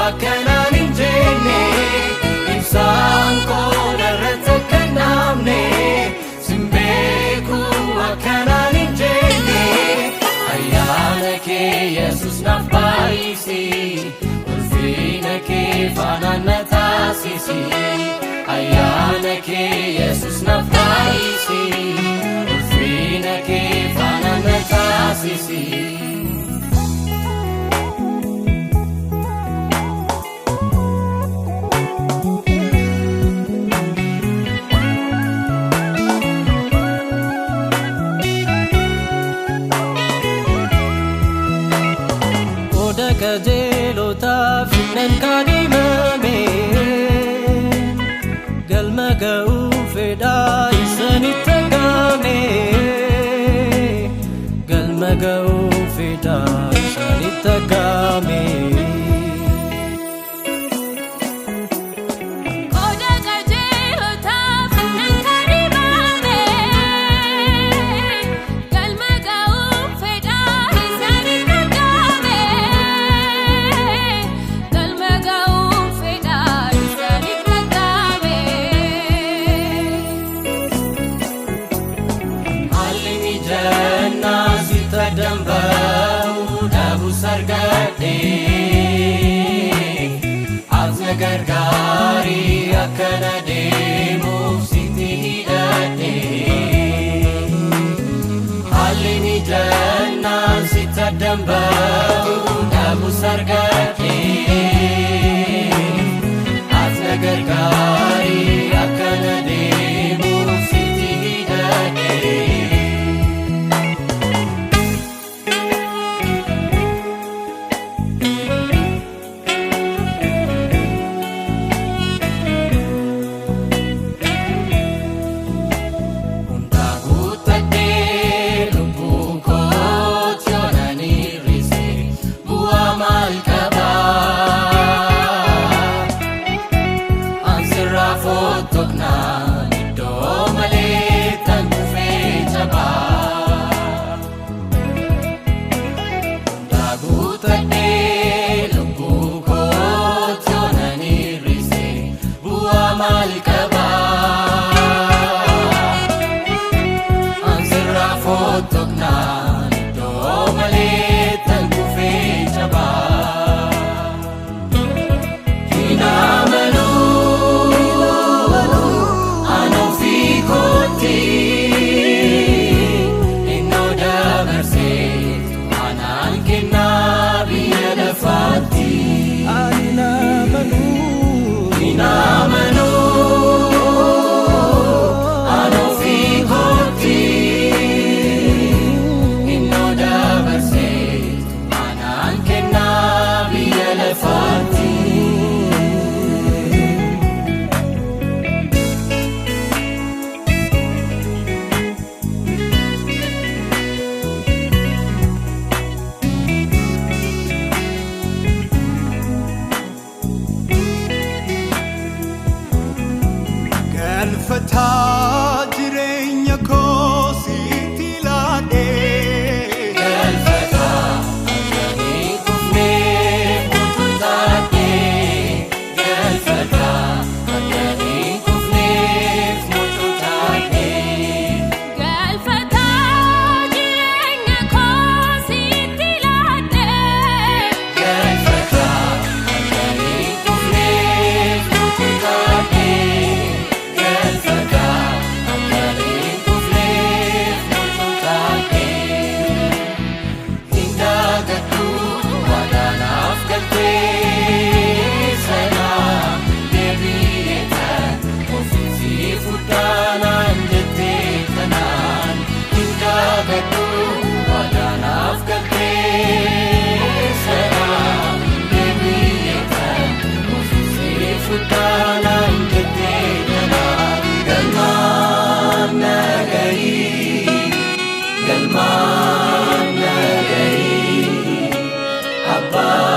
akkanaan hin jenne ibsaan koo narratti akka hin dhaamne sin beeku akkanaan hin jenne ayyaana kee Yesuus naaf baay'isi ulfina kee faanaan na taasisi ayyaana kee Yesuus naaf baay'isi ulfina kee faanaan na taasisi. Qooda qajeelotaaf nan kaadhimame galma ga'uu fedhaa isanitti argame galma ga'uu fedhaa isanitti argame. Qooda qajeelotaaf nan kaadhimame galma ga'uu fedhaa isaanitti argame galma ga'uu fedhaa isaanitti argame. Haalli mijannaa sitti addaan ba'uu dhabus argadhe. Ati na gargaari akkana deemuuf sitti hidhadhe. Haalli mijannaa sitti addaan ba'uu dhabus argadhe. Ati na gargaari akkana deemuuf sitti hidhadhe. Hundaa guuttadhee lubbuu kootti yoonaan hir'ise bu'aa maal qabaa? Ansirraa fottoknaan iddoo malee tan kufee cabaa. Hundaa guuttadhee lubbuu kootti yoonaan hir'ise bu'aa maal qabaa? Ansirraa fottoknaan iddoo malee tan kufee cabaa. Hin amanuu ani ofii kootti innoo dabarseetu anaan kennaa biyya lafaatti. Ani namanuu Hin amanuu ani ofii kootti innoo dabarseetu anaan kennaa biyya lafaatti. Galfataa jireenya koo sitti laadhee Galfataa akkamiin kufnee utuu taatee Galfataa akkamiin kufneef mutuu taatee Galfataa jireenya koo sitti laadhee Galfataa akkamiin kufneef mutuu taatee Galfataa akkamiin kufneef mutuu taatee Hindaagadhu wadaanaaf galtee sana deebi'eetan ofiisii fudhaanaan jettee kanaan hindaagadhu wadaanaaf galtee sana deebi'eetan ofiisii fudhaanaan jettee kanaan galmaan nagarii galmaan nagarii abbaa.